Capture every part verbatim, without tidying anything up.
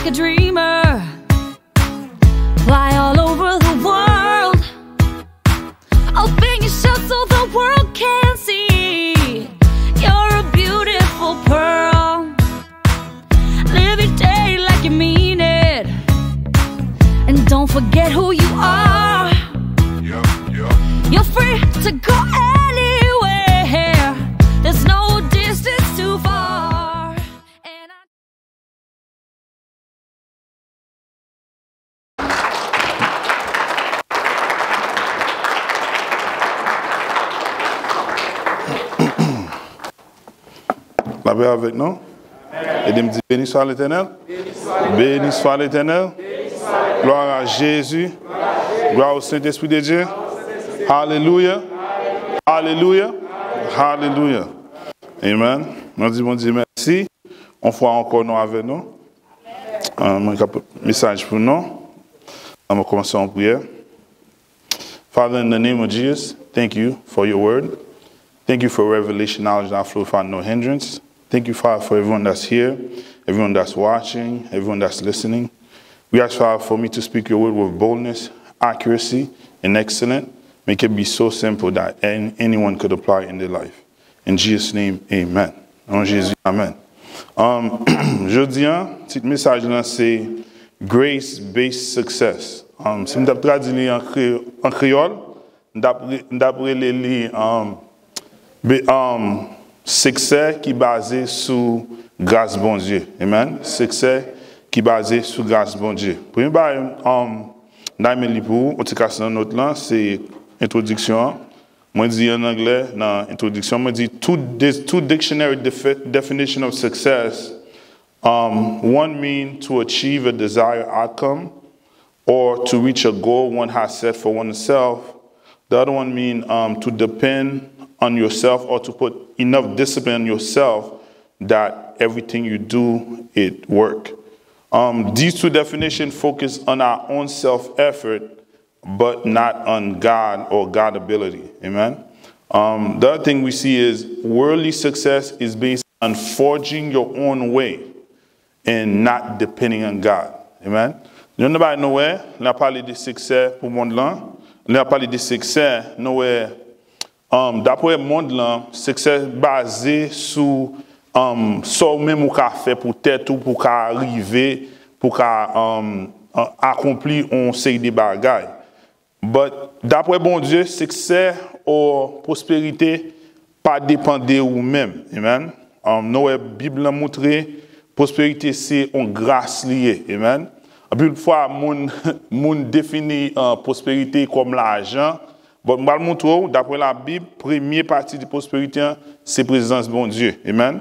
a dreamer. Fly all over the world. Open your shirt so the world can see. You're a beautiful pearl. Live your day like you mean it. And don't forget who you are. You're free to go anywhere. There's no distance too far. And I Lapè avèk nou. Ede m di, Béni soit l'Éternel. Béni soit l'Éternel. Gloire à Jésus. Gloire au Saint-Esprit de Dieu. Alelouya. Alelouya. Alelouya. Amen. Nou di Bondye mèsi. Yon fwa ankò, nou avè nou. Ah, mwen ka pote mesaj pou nou. Ann nou kòmanse an priyè. Father, in the name of Jesus, thank you for your word. Thank you for revelation, knowledge that flow without no hindrance. Thank you, Father, for everyone that's here, everyone that's watching, everyone that's listening. We ask, Father, for me to speak your word with boldness, accuracy, and excellent. Make it be so simple that an- anyone could apply it in their life. In Jesus' name, amen. Nan Jezi, amen. Um, jodi a, tit mesaj lan se Grace Based Success. Um, si m t ap tradui li an kre- an kreyòl, m t ap re- m t ap rele li um, be- um, Siksè ki baze sou gras Bondye. Amen. Siksè ki baze sou gras Bondye. Premye bagay, um, m ta renmen li pou ou, ou ti kase nan nòt lan, se entwodiksyon an. Mwen di an anglè nan entwodiksyon, mwen di two, two dictionary defi- definition of success. Um, one mean to achieve a desired outcome or to reach a goal one has set for oneself. The other one mean um, to depend on yourself or to put enough discipline on yourself that everything you do it work. Um, these two definitions focus on our own self effort but not on God or God ability. Amen. Um, the other thing we see is worldly success is based on forging your own way and not depending on God. Amen. Nou pa wè, lè n ap pale de siksè pou mond lan, lè n ap pale de siksè, nou wè, um, dapre mond lan, siksè baze sou um, sa w menm ou ka fè pou tèt ou, pou w ka rive, pou w ka um, akonpli yon seri de bagay. But dapre Bondye, siksè ou pwosperite pa depann de ou menm. Amen. Um, nou wè Bib lan montre pwosperite se yon gras li ye. Amen. Anpil fwa, moun, moun defini uh, pwosperite kòm lajan. But m pral montre w, dapre Labib, premye pati de pwosperite an, se prezans Bondye. Amen.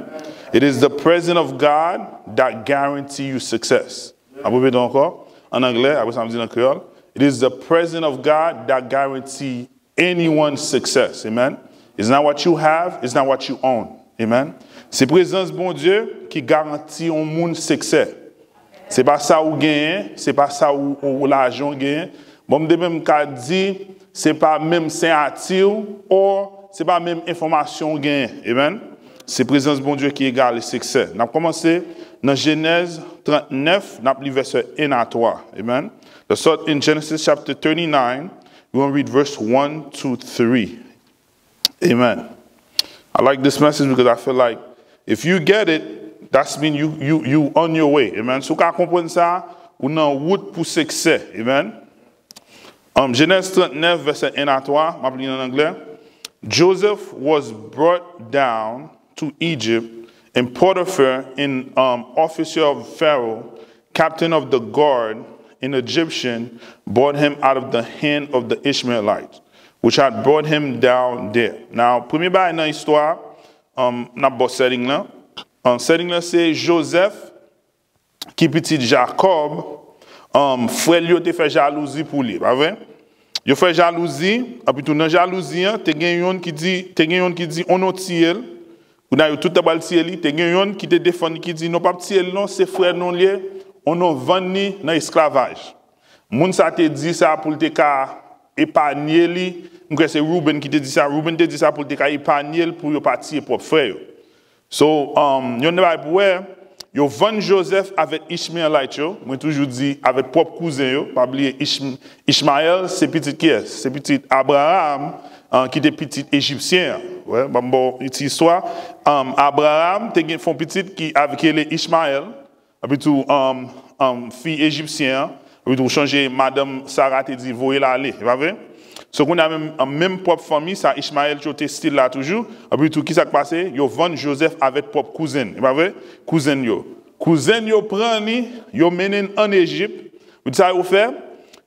It is the presence of God that guarantee you success. M ap repete ankò, an anglè, apre sa m di l an kreyòl. It is the presence of God that guarantee anyone success. Amen. It's not what you have, it's not what you own. Amen. Se prezans Bondye ki garanti yon moun siksè. Se pa sa ou genyen, se pa sa ou, ou lajan ou genyen. Bon, m te menm ka di, se pa menm siyati w, o se pa menm enfòmasyon ou genyen. Amen. Se prezans Bondye ki egale siksè. N ap kòmanse nan Jenèz trannèf, n ap li vèsè en a twa. Amen. Let's start in Genesis chapter thirty-nine. We're going to read verse one to three. Amen. I like this message because I feel like if you get it, that's mean you you you on your way. Amen. Si w ka konprann sa, ou nan wout pou siksè. Amen. Um, Genèse trente-neuf, verset un à trois, m ap li an anglè. Joseph was brought down to Egypt, and Potiphar, an um, officer of Pharaoh, captain of the guard, an Egyptian, brought him out of the hand of the Ishmaelites, which had brought him down there. Now, premye bagay nan istwa, um, n ap ba w setting lan. Um, setting lan se Joseph, ki pitit Jakòb, um, frè l yo te fè jalouzi pou li, pa vre? Yo fè jalouzi, epi tou nan jalouzi an, te gen youn ki di, te gen youn ki di, on non tiye l, kounye a yo tout te pral tiye li, te gen youn ki te defann li ki di, non p ap tiye l non, se frè nou l ye, on non vann li nan esklavaj. Moun sa te di sa pou l te ka epanye li, m kwè se Reuben ki te di sa, Reuben te di sa pou l te ka epanye l pou yo pa tiye pwòp frè yo. So, um, yon bagay pou wè, yo vann Jozèf avèk Ishmaelite yo, mwen toujou di avèk pwòp kouzen yo, pa bliye Ishmael se pitit kiyès? Se pitit Abraham, ki te pitit Ejipsyen an. Ban m ba w ti istwa. Abraham te gen fè yon pitit ki rele Ishmael, epi tou fi ejipsyen an, epi tou chonje madanm Sara te di voye l ale, e pa vre? So kounye a menm, menm pwòp fanmi sa Ishmael yo te still la toujou, epi tou kisa k pase? Yo vann Jozèf avèk pwòp kouzen, e pa vre? Kouzen yo. Kouzen yo pran li, yo mennen l ann Ejip. Epi sa yo fè?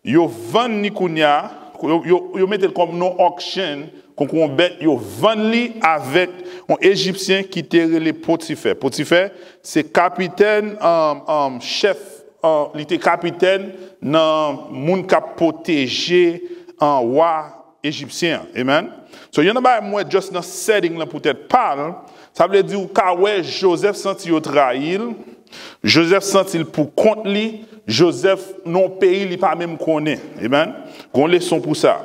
Yo vann li kounye a, yo, yo, yo mete l kòm nan auction, konkou yon bèt, yo vann li avèk yon Ejipsyen ki te rele Potifè. Potifè se kapitèn, um, um, chèf, uh, li te kapitèn nan moun k ap pwoteje, uh, wa ejipsyen an. Amen. So, yon nan bagay mwen just nan setting lan poutèt pa l, sa vle di ou ka wè Jozèf santi yo trayi l, Jozèf santi l pou kont li, Jozèf nan yon peyi li pa menm konnen. Amen. Gon leson pou sa.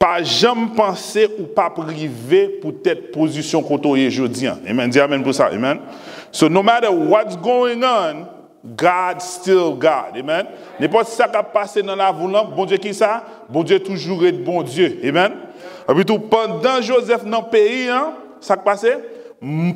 Pa janm panse ou p ap rive poutèt pozisyon kote w ye jodi an. Amen. Di amen pou sa. Amen. So no matter what's going on, God still God. Amen. Nenpòt sa k ap pase nan lavi w lan, Bondye ki sa? Bondye toujou ret Bondye. Amen. Epi tou, pandan Jozèf nan peyi an, sa k pase?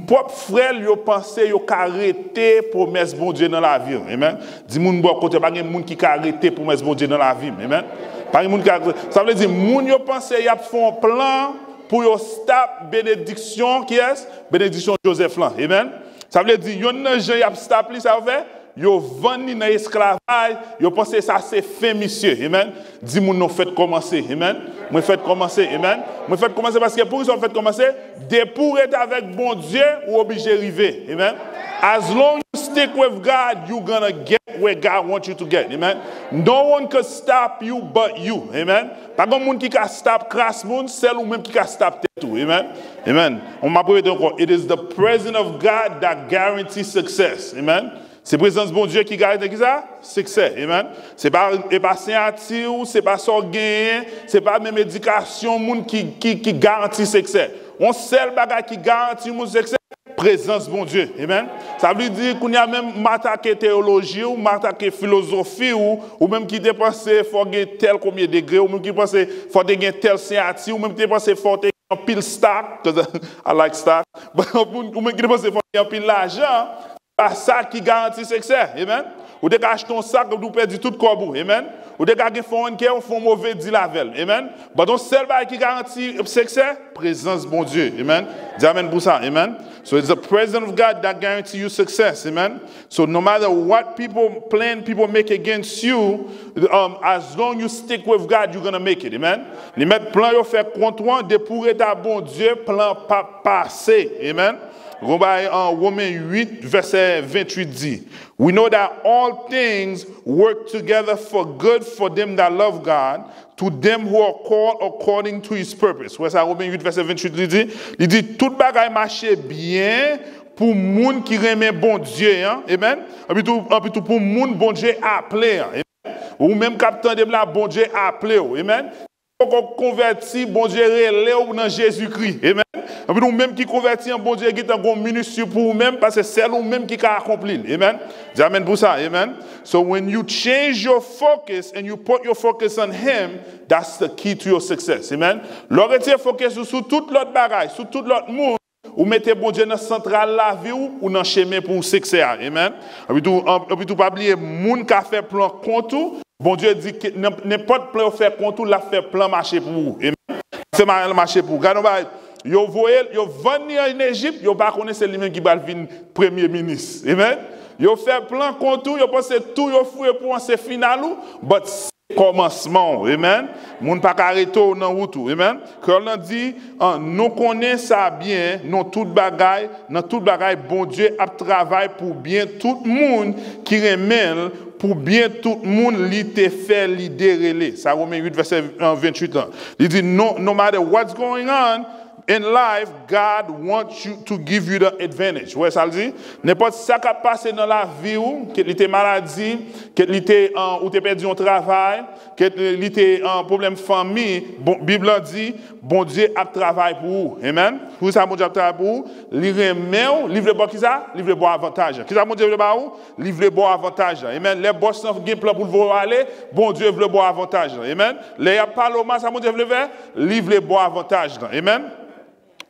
Pwòp frè l yo panse yo ka rete pwomès Bondye nan lavi w. Amen. Di moun bò kote, pa gen moun ki ka rete pwomès Bondye nan lavi m. Amen. Pa gen moun ki ka, sa vle di, moun yo panse y ap fè yon plan pou yo stop benediksyon, kiyès? Benediksyon Jozèf lan. Amen. Sa vle di, yonn nan jan y ap stop li, sa yo fè? Yo vann li nan esklavaj, yo panse sa se fen misye. Amen. Di moun non fèt kòmanse. Amen. Mwen fèt kòmanse. Amen. Mwen fèt kòmanse paske poukisa w fèt kòmanse? Depi w ret avèk Bondye, ou oblije rive. Amen. As long you stick with God, you gonna get where God wants you to get. Amen. No one could stop you but you. Amen. Pa gen moun ki ka stop kras moun, sèl ou menm ki ka stop tèt ou. Amen. Amen. On m ap repete ankò. It is the presence of God that guarantees success. Amen. Se prezans Bondye ki garanti ki sa? Siksè. Amen. Se pa, e pa siyati w, se pa sa w genyen, se pa menm edikasyon moun ki, ki, ki garanti siksè. Yon sèl bagay ki garanti moun siksè, prezans Bondye. Amen. Sa vle di, kounye a menm, m atake teyoloji w, m atake filozofi w, ou menm ki te panse fò w gen tèl konbyen degre, ou menm ki panse fò w te gen tèl siyati, ou menm ki te panse fò w te gen anpil stock, 'cause I like stock, ou menm ki te panse fò w gen anpil lajan, pa sa ki garanti siksè. Amen. Ou te ka achte yon sak, epi ou pèdi tout kòb ou. Amen. Ou te ka gen four one K, ou fè yon move deal avè l. Amen. But yon sèl bagay ki garanti siksè, prezans Bondye. Amen. Di amen pou sa. Amen. So it's the presence of God that guarantee you success. Amen. So no matter what people plan, people make against you, um, as long you stick with God, you're gonna make it. Amen. Li mèt plan yo fè kont ou an, depi w ret a Bondye, plan p ap pase. Amen. Gon bagay an Women uit, vèsè venntuit di, "We know that all things work together for good for them that love God, to them who are called according to his purpose." Wè sa Women uit, vèsè venntuit li di? Li di, tout bagay mache byen pou moun ki renmen Bondye an. Amen. Epi tou, epi tou pou moun Bondye aple an. Amen. Ou menm k ap tande m la, Bondye aple w. Amen. Poko konvèti, Bondye rele w nan Jezikri. Amen. Epi ou menm ki konvèti an, Bondye gentan gon ministri pou ou menm, paske sèl ou menm ki ka akonpli l. Amen. Di amen pou sa. Amen. So when you change your focus and you put your focus on him, that's the key to your success. Amen. Lè w retire focus ou sou tout lòt bagay, sou tout lòt moun, ou mete Bondye nan santral lavi w, ou nan chemen pou siksè a. Amen. Epi tou, an- epi tou pa bliye, moun ka fè plan kont ou. Bondye di ke nan- nenpòt plan yo fè kont ou, l ap fè plan mache pou ou. Amen. L ap fè plan mache pou ou. Gade yon bagay. Yo voye l, yo vann li ann Ejip, yo pa konnen se li menm ki pral vin premye minis. Amen. Yo fè plan kont ou, yo panse tou yo fouye pou an se final ou, but kòmansman w. Amen. Moun pa ka rete w nan wout ou. Amen. Kè w lan di, an, nou konnen sa byen, nan tout bagay, nan tout bagay, Bondye ap travay pou byen tout moun ki renmen l, pou byen tout moun li te fè li derele. Sa Women uit, vèsè, an, venntuit lan. Li di, no, no matter what's going on, in life, God wants you to give you the advantage. Ou wè sa l di? Nenpòt sa k ap pase nan lavi w, ke li te maladi, ke li te, uh, ou te pèdi yon travay, ke li te, uh, pwoblèm fanmi, bon, Bib lan di, Bondye ap travay pou ou. Amen. Pou sa Bondye ap travay pou ou, li renmen w, li vle ba w kisa? Li vle ba w avantaj lan. Kisa Bondye vle ba ou? Li vle ba w avantaj lan. Amen. Lè bòs lan gen plan pou l voye w ale, Bondye vle ba w avantaj lan. Amen. Lè y ap pale w mal, sa Bondye vle fè? Li vle ba w avantaj lan. Amen.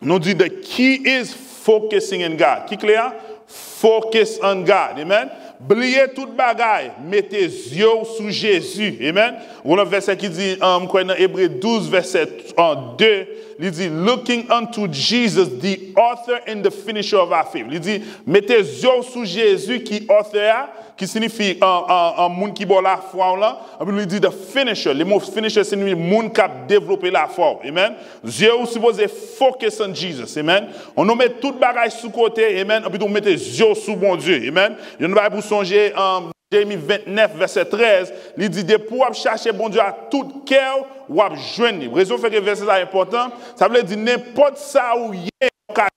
Nou di the key is focusing in God. Ki kle a? Focus on God. Amen. Bliye tout bagay, mete zye w sou Jezi. Amen. Yon lòt vèsè ki di, um, m kwè nan Ebre douz, vèsè, uh, de, li di, looking unto Jesus, the author and the finisher of our faith. Li di, mete zye w sou Jezi ki author a, ki siyifi, uh, uh, uh, moun ki ba w lafwa w lan. Anpi li di the finisher. Le mo finisher siyifi moun k ap devlope lafwa w. Amen. Zye w sipoze focus on Jesus. Amen. Ou nou met tout bagay sou kote. Amen. Anpi tou mete zye w sou Bondye. Amen. Yon bagay pou sonje, um, Jeremi vennèf, vèsè trèz, li di, depi w ap chache Bondye ak tout kè w, w ap jwenn li. Rezon fè ke vèsè sa enpòtan, sa vle di nenpòt sa ou ye, ou ka.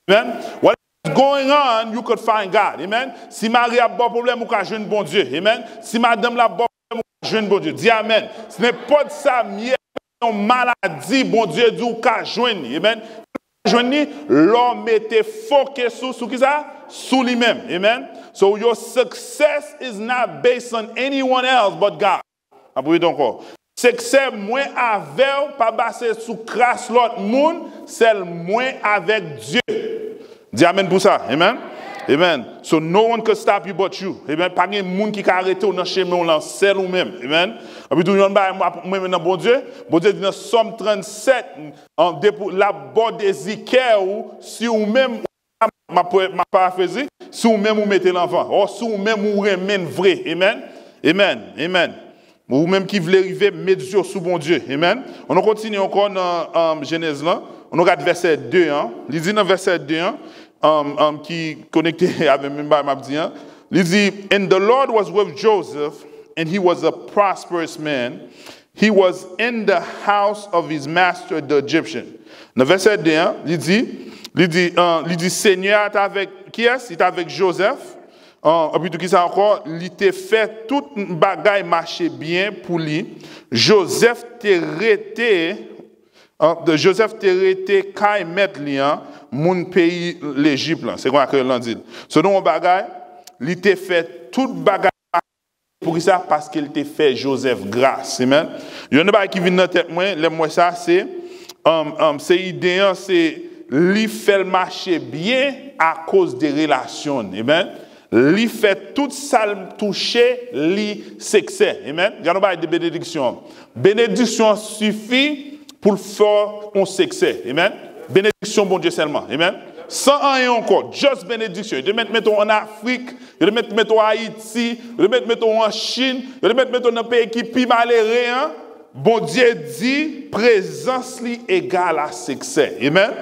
Amen. What is going on, you could find God. Amen. Si mari ap ba w pwoblèm, ou ka jwenn Bondye. Amen. Si madanm la ap ba w pwoblèm, ou ka jwenn Bondye. Di amen. Si nenpòt sa m ye, yon maladi, Bondye di ou ka jwenn li. Amen. Jwenn li, lè w mete focus ou sou kisa? Sou li menm. Amen. So your success is not based on anyone else but God. Apre ankò. Siksè mwen avè w pa base sou gras lòt moun, sèl mwen avèk Dye. Di amen pou sa. Amen. Amen. So no one could stop you but you. Amen. Pa gen moun ki ka arete w nan chemen w lan, sèl ou menm. Amen. Epi tou yon bagay mwen mwen nan Bondye, Bondye di nan Sòm trannsèt, an, depi l ap ba w dezi kè ou, si ou menm, m ap, m ap parafraze, si ou menm ou mete l anvan, o si ou menm ou renmen l vre. Amen. Amen. Amen. Ou menm ki vle rive, met zye w sou Bondye. Amen. Ann nou kontinye ankò nan, um, Jenèz lan. Ann nou gad vèsè de an. Li di nan vèsè de an, um, um, ki konekte avè menm bagay m ap di an. Li di, and the Lord was with Joseph, and he was a prosperous man. He was in the house of his master, the Egyptian. Nan vèsè de an, li di, li di, uh, li di, Senyè a t avèk kiyès? Li t avèk Jozèf. Uh, epi tou ki sa ankò? Li te fè tout bagay mache byen pou li. Jozèf te rete, uh, Jozèf te rete kay mèt li an, moun peyi Lejip lan. Se konsa Kreyòl lan di l. Selon yon bagay, li te fè tout bagay pou kisa? Paske l te fè Jozèf gras. Amen. Youn nan bagay ki vin nan tèt mwen, lè m wè sa, se, um, um, se ide an, se li fè l mache byen akoz de relasyon l. Amen. Li fè tout sa l touche, li siksè. Amen. Gade yon bagay de benediksyon. Benediksyon an sifi pou l fè w yon siksè. Amen. Benediksyon Bondye sèlman. Amen. San anyen ankò. Just benediksyon. Yo te mèt mete w ann Afrik. Yo te mèt mete w Ayiti. Yo te mèt mete w an Chin. Yo te mèt mete w nan peyi ki pi malere an. Bondye di, prezans li egal a siksè. Amen.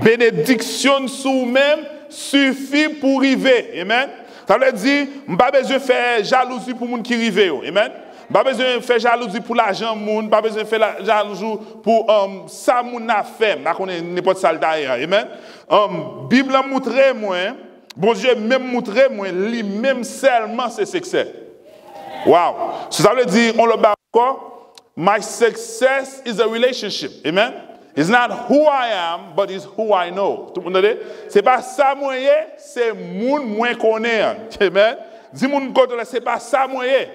Benediksyon sou ou menm sifi pou rive. Amen. Sa vle di, m pa bezwen fè jalouzi pou moun ki rive yo. Amen. M pa bezwen fè jalouzi pou lajan moun, m pa bezwen fè la, jalouzi pou, um, sa moun nan ap fè. M pa konnen nenpòt sa l ta ye a. Amen. Um, Bib lan moutre mwen, Bondye menm moutre mwen, li menm sèlman se siksè. Wow. So, sa vle di, on lòt bagay ankò, my success is a relationship. Amen. It's not who I am, but it's who I know. Tout moun tande? Se pa sa mwen ye, se moun mwen konnen an. Amen. Di moun kote w la, se pa sa mwen ye.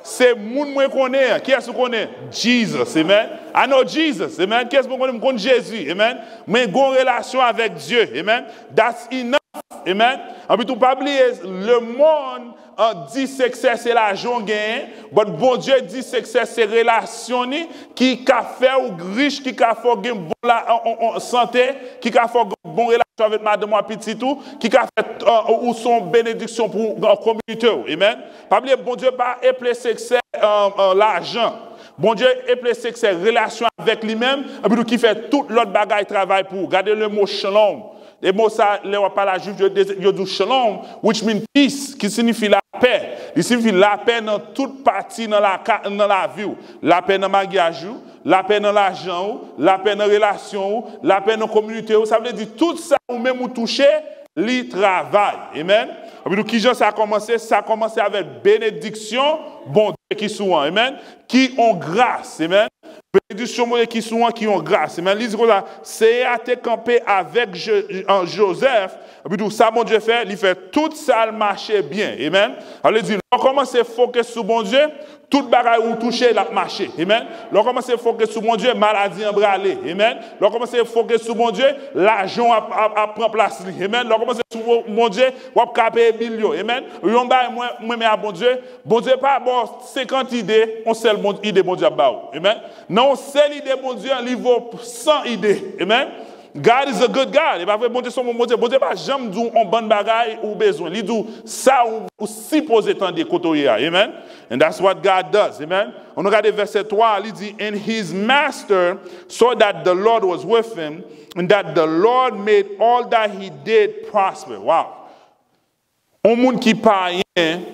Se moun mwen konnen an. Kiyès ou konnen? Jesus. Amen. I know Jesus. Amen. Kiyès mwen konnen? M konn Jezi. Amen. Mwen gon relasyon avèk Dye. Amen. That's enough. Amen. Anpi tou, pa bliye, lemonn, uh, di siksè se lajan w genyen, but Bondye di siksè se relasyon ni ki ka fè w rich, ki ka fè w gen bon la, on, on, on, sante, ki ka fè w gen bon relasyon avèk madanm ou ak pitit ou, ki ka fè, uh, ou se yon benediksyon pou, uh, kominote w. Amen. Pa bliye, Bondye pa eple siksè, uh, uh, lajan. Bondye eple siksè relasyon avèk li menm, epi tou ki fè tout lòt bagay travay pou ou. Gade le mo shalom. E mo sa, lè w ap pale a Jwif, yo, yo di w shalom, which mean peace, ki siyifi lapè. Li siyifi lapè nan tout pati nan laka, nan lavi w. Lapè nan maryaj ou, lapè nan lajan ou, lapè nan relasyon ou, lapè nan kominote ou. Sa vle di tout sa ou menm ou touche, li travay. Amen. Epi nou, kijan sa kòmanse? Sa kòmanse avèk benediksyon Bondye ki sou an. Amen. Ki on gras. Amen. Benediksyon Bondye ki sou an, ki on gras. Amen. Li di konsa, Seyè a te kanpe avèk Je- an Jozèf. Epi tou, sa Bondye fè, li fè tout sa l mache byen. Amen. Sa vle di, lè w kòmanse fokis sou Bondye, tout bagay ou touche, l ap mache. Amen. Lè w kòmanse fokis sou Bondye, maladi an prale. Amen. Lè w kòmanse fokis sou Bondye, lajan w ap, ap, ap pran plas li. Amen. Lè w kòmanse sou Bondye, w ap ka peye bil yo. Amen. Yon bagay mwen, mwen renmen a Bondye, Bondye pa ba w senkant ide, yon sèl bon, ide Bondye ap ba w. Amen. Nan yon sèl ide Bondye an, li vo san ide. Amen. God is a good God. E pa vre, Bondye se yon bon Bondye. Bondye pa janm di w yon bann bagay ou bezwen. Li di w sa ou, ou sipoze tande kote w ye a. Amen. And that's what God does. Amen. Ann nou gade vèsè twa, li di, "And his master saw that the Lord was with him, and that the Lord made all that he did prosper." Wow. Yon moun ki payen,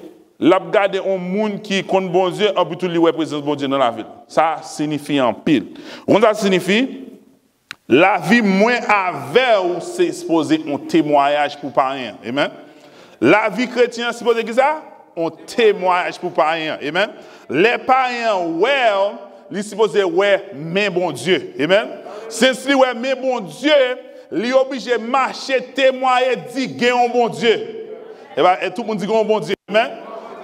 l ap gade yon moun ki konn Bondye, anpi tou li wè prezans Bondye nan lavi l. Sa siyifi anpil. Ou konn sa siyifi? Lavi mwen avè w se sipoze yon temwayaj pou payen an. Amen. Lavi kretyen an sipoze ki sa? Yon temwayaj pou payen an. Amen. Lè payen an wè w, li sipoze wè men Bondye. Amen. Sens li wè men Bondye, li oblije mache temwaye, di gen yon Bondye. E ba, e tout moun di gen yon Bondye. Amen.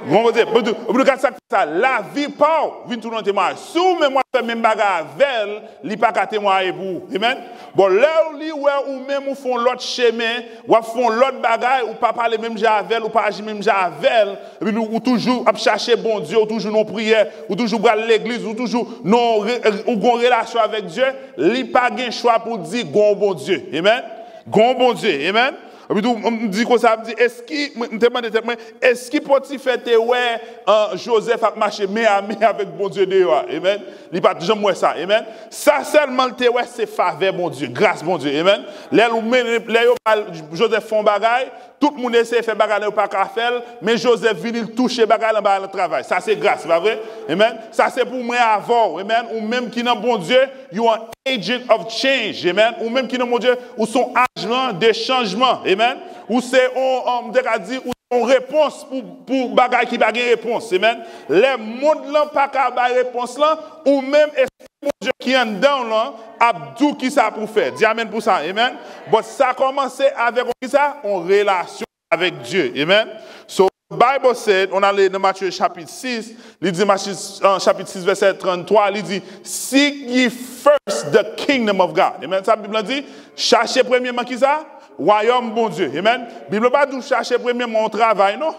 Gen yon Bondye. Epi nou gade sa k fè sa. Lavi pa w vin tounen yon temwayaj. Si w menm w ap fè menm bagay avè l, li pa ka temwaye pou ou. Amen. Bon, lè w li wè ou menm ou fè yon lòt chemen, w ap fè yon lòt bagay, ou pa pale menm jan avè l, ou pa aji menm jan avè l, epi nou, ou toujou ap chache Bondye, ou toujou nan priyè, ou toujou pral legliz, ou toujou nan re- ou gon relasyon avèk Dye, li pa gen chwa pou di gon Bondye. Amen. Gon Bondye. Amen. Epi tou, m di konsa, m di, eski, mwen, m te mande tèt mwen, eski Pòtifè te wè, an, Jozèf ap mache men a men avèk Bondye deyò a? Amen. Li pa t janm wè sa. Amen. Sa sèlman l te wè, se favè Bondye, gras Bondye. Amen. Lè l mennen, lè yo ba l, Jozèf fè yon bagay, tout moun eseye fè bagay la, yo pa ka fè l, men Jozèf vini, l touche bagay la, bagay la travay. Sa se gras, se pa vre? Amen. Sa se pou mwen avè w. Amen. Ou menm ki nan Bondye, you are agent of change. Amen. Ou menm ki nan Bondye, ou se yon ajan de chanjman. Amen. Ou se yon, um, m te ka di, ou se yon repons pou, pou bagay ki pa gen repons. Amen. Lè mond lan pa ka bay repons lan, ou menm, Espri Bondye ki anndan w lan ap di w ki sa pou fè. Di amen pou sa. Amen. But sa kòmanse avèk yon ki sa? Yon relasyon avèk Dye. Amen. So, the Bible said, on ale nan Matye chapit sis, li di, Matye, uh, chapit sis, vèsè tranntwa, li di, "Seek ye first the kingdom of God." Amen. Sa Bib lan di, chache premyèman ki sa? Wayòm Bondye. Amen. Bib la pa di w chache premyèman yon travay, non.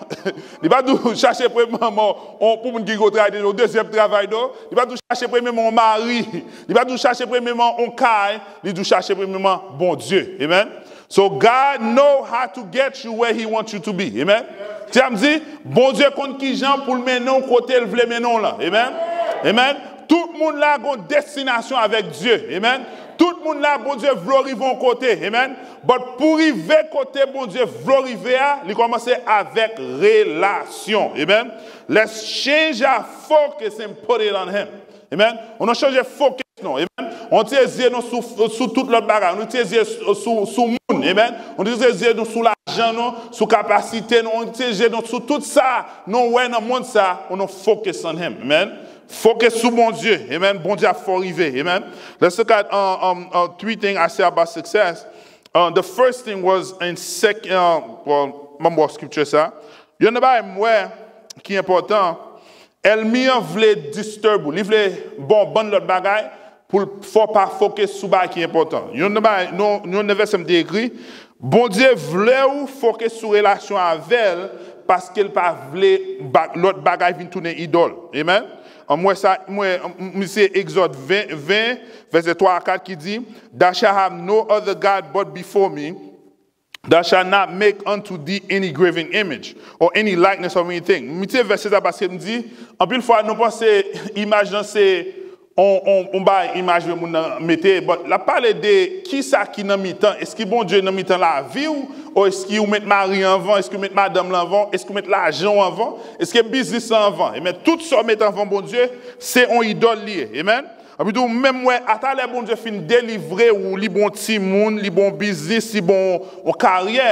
Li pa di w chache premyèman yon, pou moun ki gen yon travay, yon dezyèm travay, non. Li pa di w chache premyèman yon mari. Li pa di w chache premyèman yon kay. Li di w chache premyèman Bondye. Amen. So God know how to get you where he wants you to be. Amen. Ti a m di, Bondye konn ki jan pou l mennen w kote l vle mennen w lan. Amen. Amen. Tout moun la gon destinasyon avèk Dye. Amen. Tout moun la, Bondye vle w rive yon kote. Amen. But pou rive kote Bondye vle w rive a, li kòmanse avèk relasyon. Amen. Let's change our focus and put it on him. Amen. On nou chanje fokis nou. Amen. On tire zye nou sou, sou tout lòt bagay. On tire zye sou, sou, sou moun. Amen. On tire zye nou sou lajan nou, sou kapasite nou. On tire zye nou sou tout sa nou wè nan mond sa. On nou focus on him. Amen. Focus sou Bondye. Amen. Bondye ap fè w rive. Amen. Let's look at, uh, um, uh, three things I say about success. Uh, the first thing was in second, uh, well, m ap ba w scripture sa. Yon nan bagay m wè ki enpòtan, ènmi an vle disturb ou. Li vle ba w bann lòt bagay pou l fè w pa fokis sou bagay ki enpòtan. Yon nan bagay, non, yon nan vèsè m te ekri, Bondye vle w fokis sou relasyon avè l paske l pa vle ba, lòt bagay vin tounen idòl. Amen. An, m wè sa, m wè, m, m, se Egzòd ven, ven, vèsè twa a kat ki di, "Thou shalt have no other God but before me. Thou shalt not make unto thee any graven image or any likeness of anything." M tire vèsè sa paske m di, anpil fwa nou panse imaj lan se on, on, on bagay imaj moun nan mete, but l ap pale de kisa ki nan mitan. Èske Bondye nan mitan lavi w? Ou èske ou met mari anvan? Èske ou met madanm lan anvan? Èske ou met lajan w anvan? Èske biznis lan anvan? Amen. Tout sa w met anvan Bondye, se on idòl li ye. Amen. Epi tou, menm wè, atalè Bondye fin delivre ou, li bon timoun, li bon biznis, li bon yon karyè,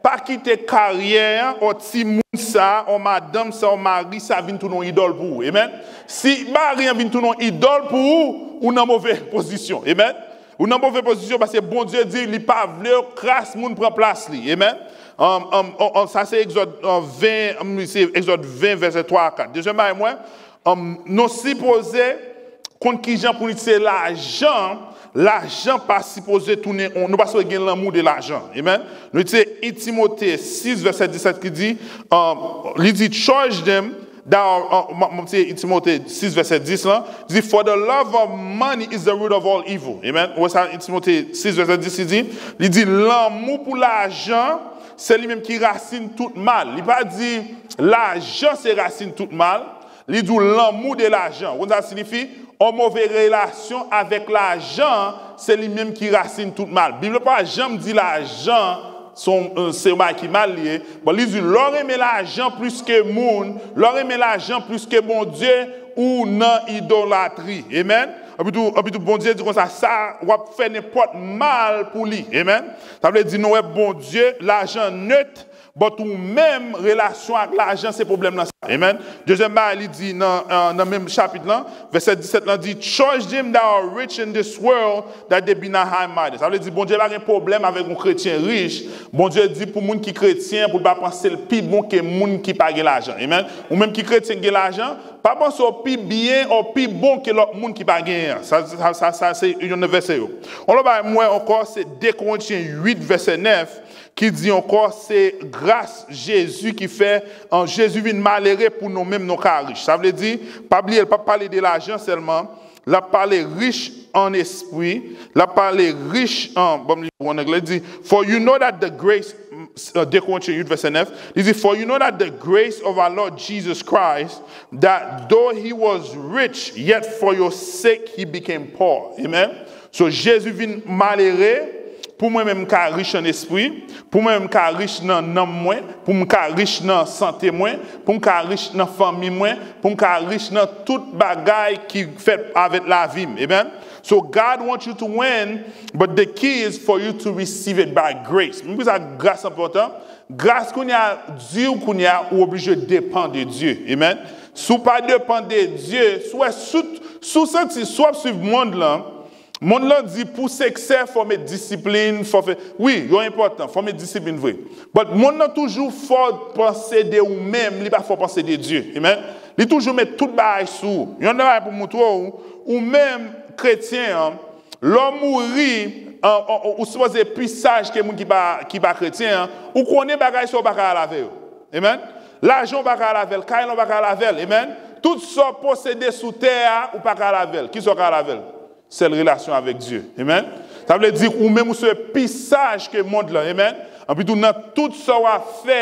pa kite karyè an, o timoun sa, o madanm sa, o mari sa vin tounen yon idòl pou ou. Amen. Si mari an vin tounen yon idòl pou ou, ou nan move pozisyon. Amen. Ou nan move pozisyon paske Bondye di li pa vle kras moun pran plas li. Amen. Um, um, um, um, sa se Egzòd, um, ven, um, se Egzòd ven, vèsè twa a kat. Dezyèm bagay mwen, um, nou sipoze konn kijan pou n itilize lajan. Lajan pa sipoze tounen, nou pa sipoze gen lanmou de lajan. Amen. Nou itilize en Timote sis, vèsè disèt ki di, um, li di, charge them that are, uh, m, m, se Timote sis, vèsè dis lan, li di, for the love of money is the root of all evil. Amen. Ou wè sa, Timote sis, vèsè dis, li di, li di, lanmou pou lajan, se li menm ki rasin tout mal. Li pa di, lajan se rasin tout mal. Li di w lanmou de lajan. Ou konn sa l siyifi? Yon move relasyon avèk lajan, se li menm ki rasin tout mal. Bib la pa janm di lajan se yon, se yon bagay ki mal li ye. Bon, li di, lè w renmen lajan plis ke moun, lè w renmen lajan plis ke Bondye, ou nan idolatri. Amen. Epi tou, epi tou, Bondye di konsa, sa, w ap fè nenpòt mal pou li. Amen. Sa vle di, nou wè Bondye, lajan nèt, but ou menm, relasyon ak lajan, se pwoblèm nan sa. Amen. Dezyèm bagay, li di nan, euh, nan menm chapit lan, vèsè disèt lan di, charge them that are rich in this world that they be not high minded. Sa vle di, Bondye pa gen pwoblèm avèk yon kretyen rich. Bondye di pou moun ki kretyen, pou l pa panse l pi bon ke moun ki pa gen lajan. Amen. Ou menm ki kretyen ki gen lajan, pa panse w pi byen, ou pi bon ke lòt moun ki pa genyen an. Sa, sa, sa, sa se youn nan vèsè yo. Yon lòt bagay, mwen ankò, se de Korentyen uit, vèsè nèf, ki di ankò, se gras Jezi ki fè, an, Jezi vin malere pou nou menm nou ka rich. Sa vle di, pa bliye, l p ap pale de lajan sèlman, l ap pale rich an espri, l ap pale rich an, ban m li pou an anglè, li di, for you know that the grace, uh, de Korentyen uit, vèsè nèf, li di, for you know that the grace of our Lord Jesus Christ, that though he was rich, yet for your sake he became poor. Amen. So, Jezi vin malere, pou mwen menm m ka rich an espri, pou mwen menm m ka rich nan nanm mwen, pou m ka rich nan sante mwen, pou m ka rich nan fanmi mwen, pou m ka rich nan tout bagay ki fèt avèk lavi m. Amen. So God wants you to win, but the key is for you to receive it by grace. Men poukisa gras enpòtan? Gras kounye a, di w kounye a, ou oblije depann de Dye. Amen. Si w pa depann de Dye, si w wè, si w, si w santi, si w ap swiv mond lan, Mond lan di pou siksè, fò w met disiplin, fò w fè. Wi, yo enpòtan, fò w met disiplin vre. But mond lan toujou fè w panse de ou menm, li pa fè w panse de Dye. Amen. Li toujou met tout bagay sou ou. Yon bagay pou m montre w, ou menm, kretyen an, lè w mouri, an, an, ou sipoze pi saj ke moun ki pa, ki pa kretyen an, ou konnen bagay sa w pa ka al avè yo. Amen. Lajan w pa ka al avè l, kay lan w pa ka al avè l. Amen. Tout sa w posede sou tè a, ou pa ka al avè l. Kisa w ka al avè l? Sèl relasyon avèk Dye. Amen. Sa vle di ou menm ou se pi saj ke mond lan. Amen. Anpi tou nan tout sa w ap fè,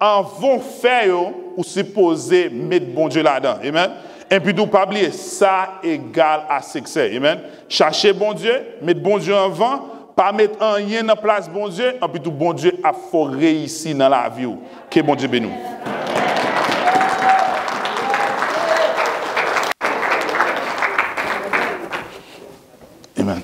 anvan w fè yo, ou sipoze met Bondye ladan. Amen. Enpi tou pa bliye, sa egal a siksè. Amen. Chache Bondye, met Bondye anvan, pa met anyen nan plas Bondye, anpi tou Bondye ap fè w reyisi nan lavi w. Ke Bondye beni w. Amen.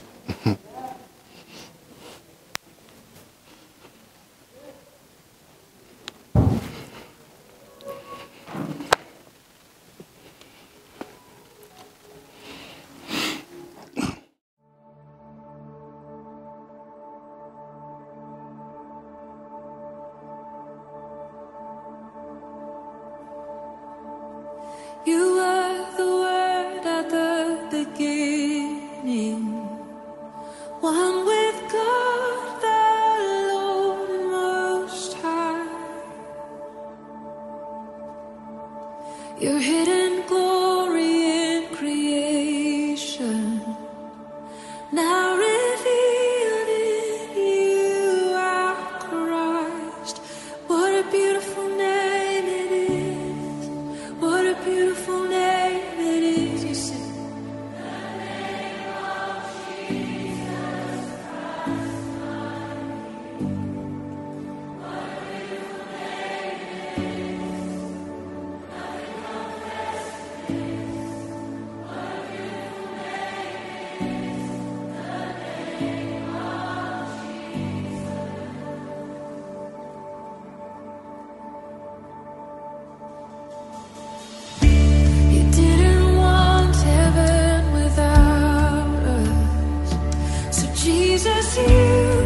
Jezi.